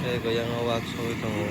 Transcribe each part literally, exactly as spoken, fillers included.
Tei goyang o wak sogwi tongo.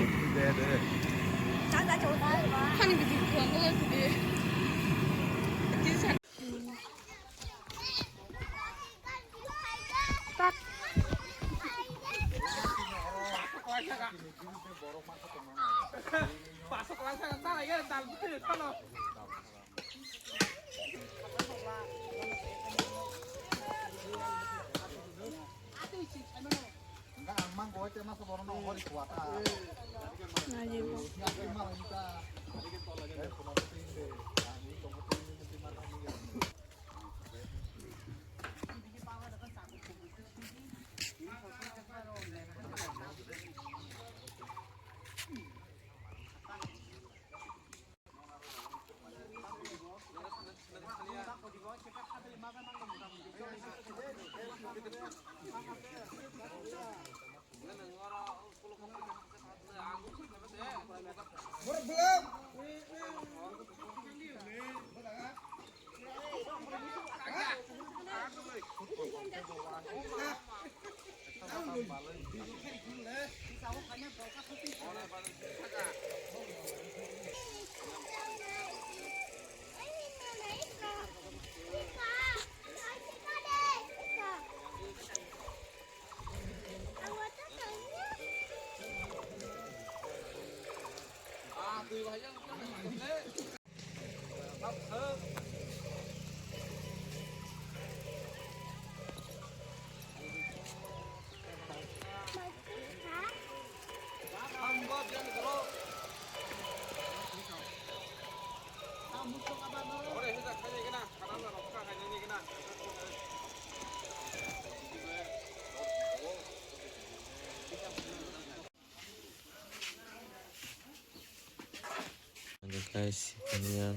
Guys, kanya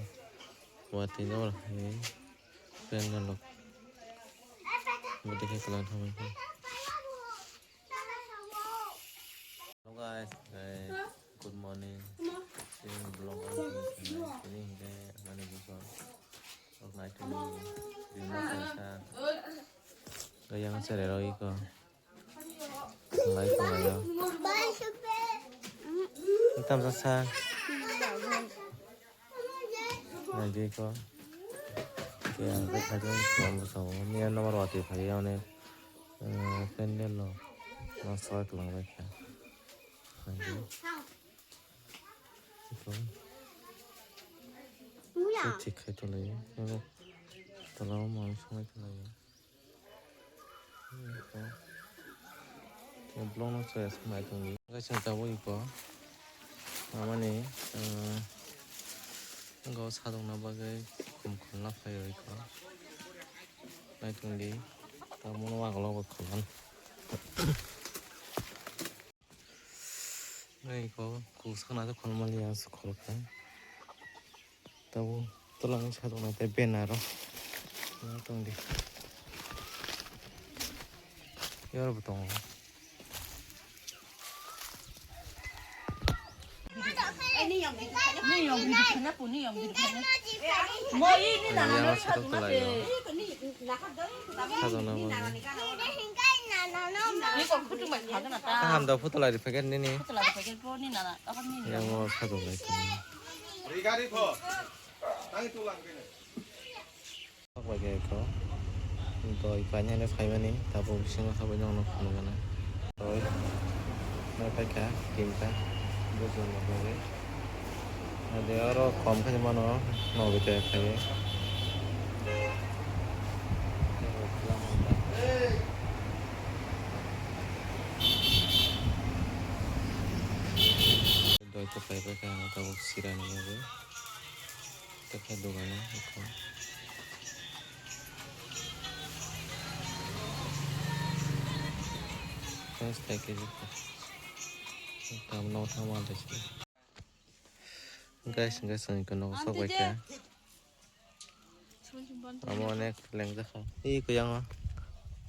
watwi no hai pendal rok bwtwi khe kwlwng thangwi khe. Hello guys, guys, good morning. Tini vlog o tini hingke mani buso rok naitu rima kaisa. Yang sere rok iko. Lai tonglaio. Tamsa sa. Nai di ko. Ke ang ke khatung kom sa. Ni ano mar wati phai ya ne. Pendel lo. Noksa kwlwng bai kha. Nai di. Iko. Thik khai tonglaio. Tola o mang songwi tonglaio. Vlog no chaya swnai tongdi. Guys, ang tabuk iko. Mamani, eh, go sadokna bagwi kum khulna phai iko. Nai tongdi. Tabuk no wagolo bo khulna. Nai iko kuk sakna se khulmani ya se khulkha. Tabuk tola wng sadoknai tei banner o wng tongdi. Yorbo tongo. Yang sadok tolaio. Sadokna bagwi. Kaham da photo lai rwphaikha nini. Yang o sadok lai tongmani. Bai khe eko doi painani phaimani tabuk bisingo sabai nokno phunukgana. Doi nai paikha tinta bujurma bagwi. Ade oro kom khe mano nogo te phaiwi. Doi to paipai kha ang tabuk sirani bagwi. Tei khe dogano eko. Guys, guys, ang eko nogo sok bai kha. Amo onek lengjak kha. Ih, kuyango.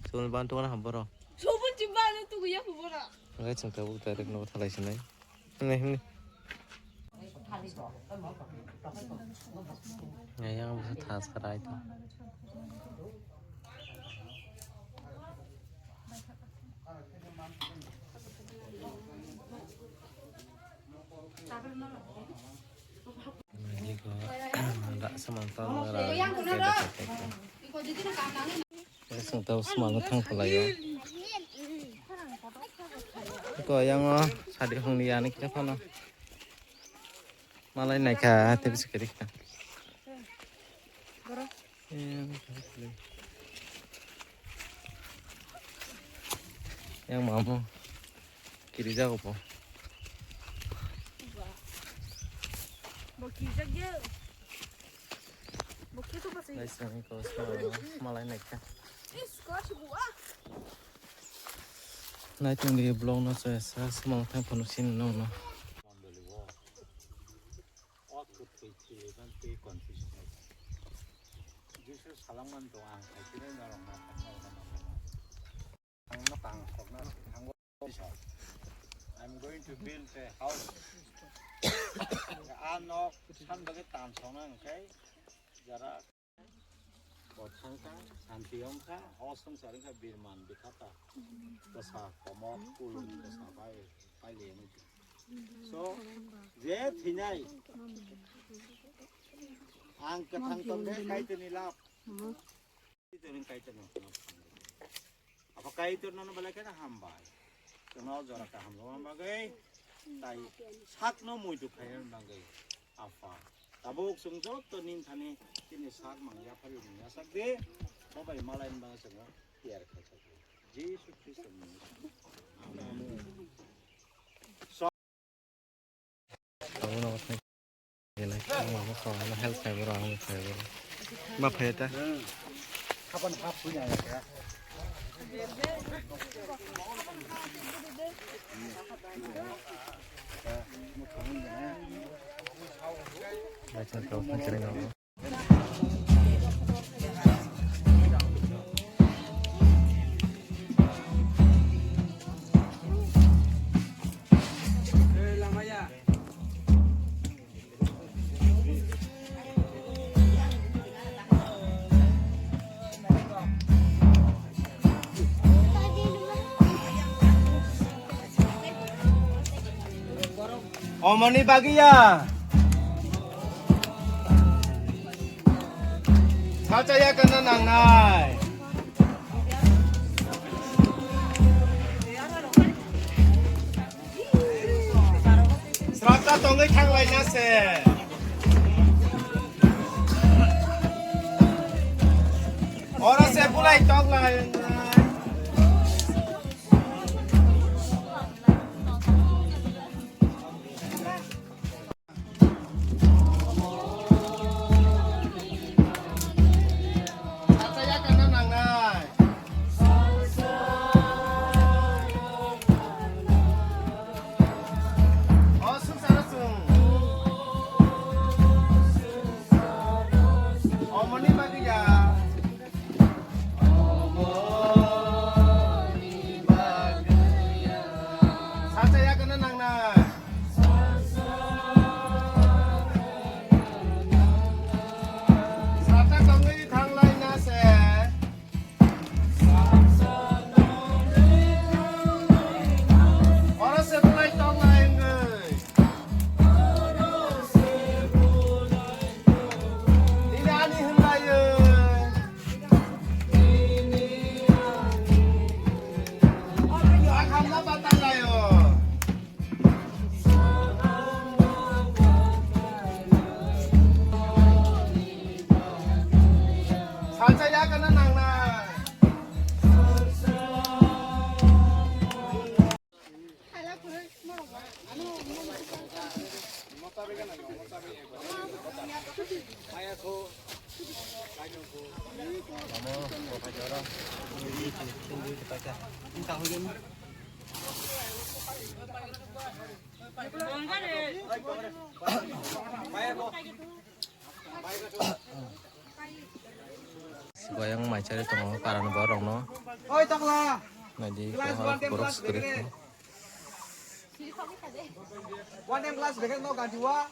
Subun ban tongna ham borok. Guys, ang tabuk direct nogo thalai sinai. Himni, himni. Yang bisa tas kerai tu. Samantha. Chwng tei swmano thang phalai o. Ko yang o sadi hongni yani khe phano. Malai naikha tei bisi kwrwi kha. Yang mamo kiri jago po. Bo kijak ya. Bo kitu pasi. Guys, ang ko smala, smala naikha. Is ko si buah. Naitung di vlog no se sa smala thang phano sin no no. Jisu salangman tong ang khaisini norok na thangna ang no tang sokna thango. I'm going to build a house. A nok san bagwi tan sokna hwnkhe jara bo thangkha, santi wngkha, o swngchar wngkha birman bikhata. Bwsa komok kul bwsa bai pai le wngwi tong. So je thinai ang kwthang tongkhe Kaitorni lab. Kaitorni, Kaitorno. Apa Kaitorno no belai kheno hambai. Chwngno jora kaham rwna bagwi, tai sakno muitu khaina bagwi. Apa tabuk chwng joto nini thani chini sak mang yaphari ni yasak de. Bo bai malai ni bagwi chwngno tiyar khaijak. Jisu Khristo ni. Amen. Abo no thang. Helai, mama ko, ano help khai bro, ang khai bro. Ma phai ta. Bacha ko, Omoni bagiya. Sachaya kana nangnai. Srata tongwi thanglaina se. Oro se bulai toklai. Sacha yakana nangna. Sacha tongwi thanglai na se. Oro se bulai tonglai wngwi. Nini ani hwnlaio. Akhamna batanlaio. Salsa yakana nangnai. Goyang mai chari tongo, karan borok no. Oi, tokla. Nadi, glass, kahar one time borok glass skri. Begini. One time glass begini no ganti wa.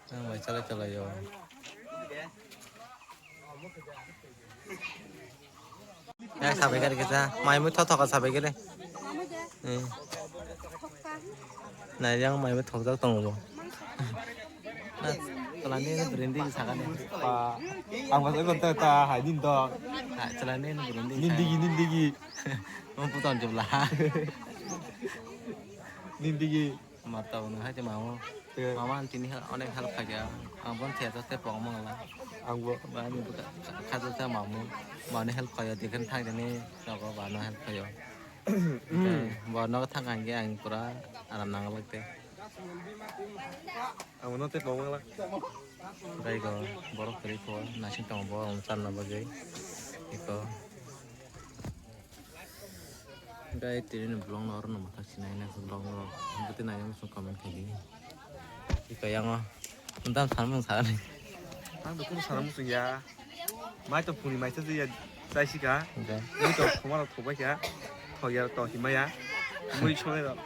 Yang mai chala chala yo. Yang sabai kari kita, mai mu thok thok sabai kari. Eh. Nai yang mai mu thok thok tong bo. Chalani ni branding sakani. Pa, ang masuk kontak ta hai din to. Ha, chalani ni branding. Nindigi, nindigi. Mau putar jumlah. Nindigi. Marta uno hai te mamu. Iya. Mama anti ni onek help khaja. Ang bon theta te pong mangla. Ang bo. Ba ni buka khaja te mamu. Mani help khaja dikan thang ni nogo ba no help khaja. Hmm. Bo no thang ang ge ang pura aram nang lak te. Ang no te pong mangla. Bai go borok kri ko nasing tong bo ang chan na bagwi. Iko. Gai tini ni vlog no oro no mathak sinai na vlog no bwtwi nai mung comment khai di. Iko yango. Ntan san mung sa ni. Ang dukun sana muchung ya. Mai to phuni mai sa ya sai sika. Oke. Mui to khoma rok thobai kha. Thok ya to himaya. Mui chole rok.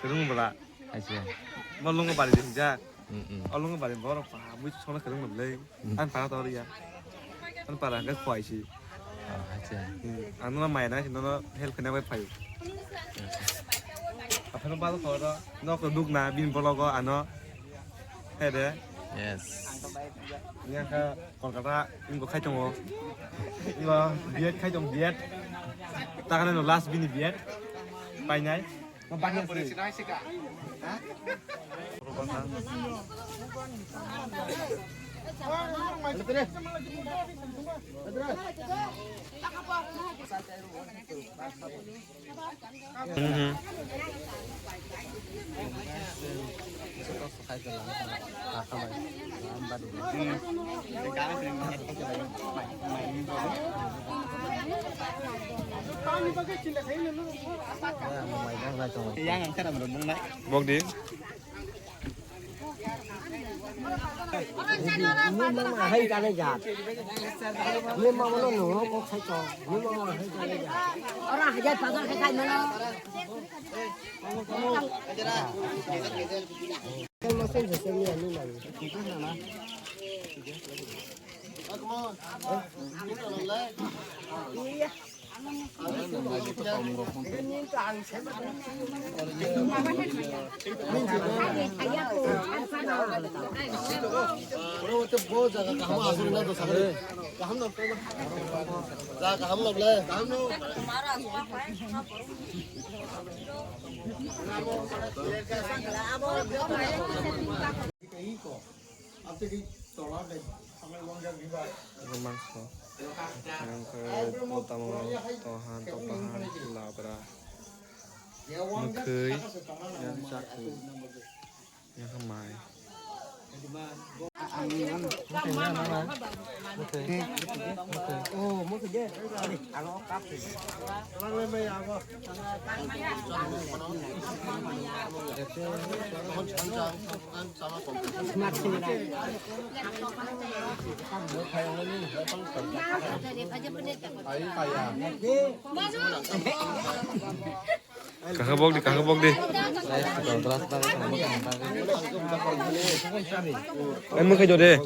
Rung bala. Acha. Mo lungo bari de ja. Mm, mm. O lungo bari borok pa mui chole khe rung le. Mm. An para to ya. An para ga khwai si. Ah, acha. Hmm. Ano na mai na no help kena bai phai. Aphano bal khoro. Nok duk na bin bologo ano. He de. Yes. Yang kha Kolkata, ingo khai tongo. Ingo B Ed khai tongo, B Ed. Takane no last bini B Ed. Painai. Mo bani asli. Bok di. Ni mama hai kane ja. Ni mama no no kok sai to. Ni mama hai kane ja. Ora hajar pajar khai khai mano. Kai ma sen sen ni ani na. Mangso. Ang khe tamo tohan, topahan, labra. Mwkhwi, yang chakhwi, yang khe mai. Kaham bok di, kaham bok di. Em, khajo de.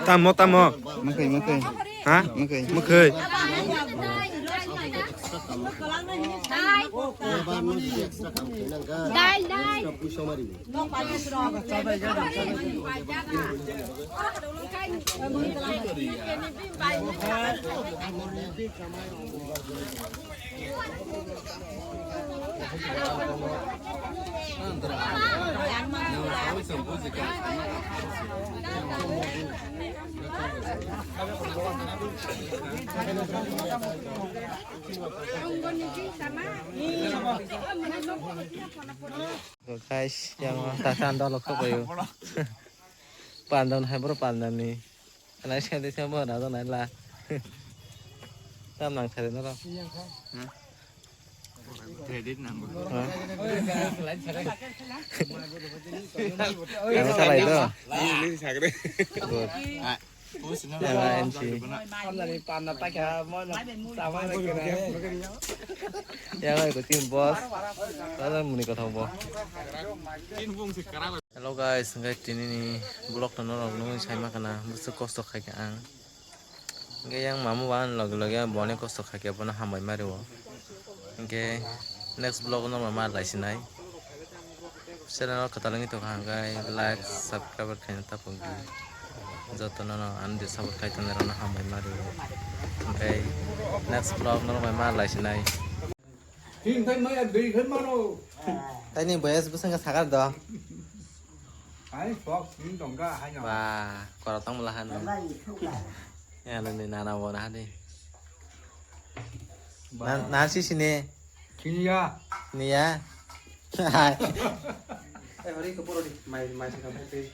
Tamo, tamo. Mwkhwi, mwkhwi. Ha? Mwkhwi. Mwkhwi. Dai, dai. Guys, yang tata anda lokok kayu. Pandan hai bro, pandan ni. Kanai sekali saya mau nado nai la. Tam nang sari nado. Credit nang. Hah? Yang salah itu. Ini sagre. Good. Ah. Yang N C. Yang aku tim bos. Kalau muni kau tahu bos. Hello guys, guys, tini ni vlog no norok nungwi sai ma kana, busu kosto khai kha ang. Hingke yang mamu wan loge loge boni kosto khai khe bono hambai ma rio. Hingke next vlog no ma lai sinai. Channel kwtal wngwi tongkha hingke like, subscribe khaina tapok di. Joto no no ani de support khai tongnai rok no hambai ma rio. Hingke next vlog no ma lai sinai. Tini boyas bwswngkha sakar do. Hai, sok, sini tongka, hai, no. Ba, kora tong mula han. Ba, ni suka. Ya, ni, ni, nana bo na, ni. Na, na, si, sini. Sini ya. Ni ya. Hai. Eh, hari ke poro di, mai, mai, sini, putih.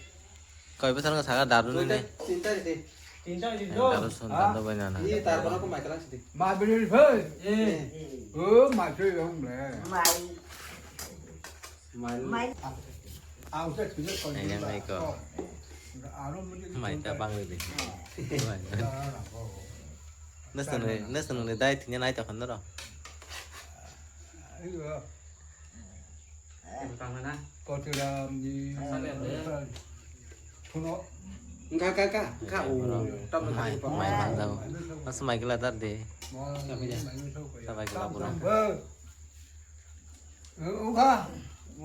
Koi bwswngkha sakar daru ni, ni. Tinta di, tinta di. Daru son, tanda bai, nana. Ini tar kono ko mai kalang sini. Ma beri, hei. Eh. Oh, ma beri, hei. Mai. Mai. Mai. Yang naiko. Mai ta bang le. Nasa nung, nasa nung le dai tinya nai ta khandaro. Enggak, enggak, enggak. Oh, tam mai, mai mandau. Mas mai kela tar de. Sabai kela pura.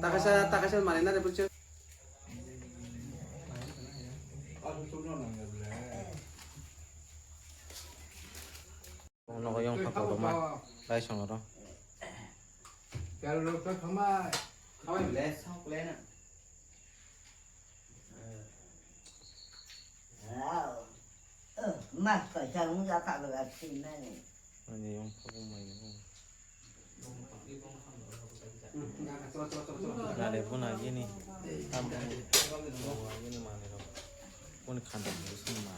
Takasa, takasa mari na de pura. Nogo yang photo roma. Lai song oro. Khamai ble, sok le na. Mas kaisa wngya kha bwla thwimani. Ani yang photo mai. Nare buna yeni. Tam yeni mane ro. Buni khanda buni sung ma.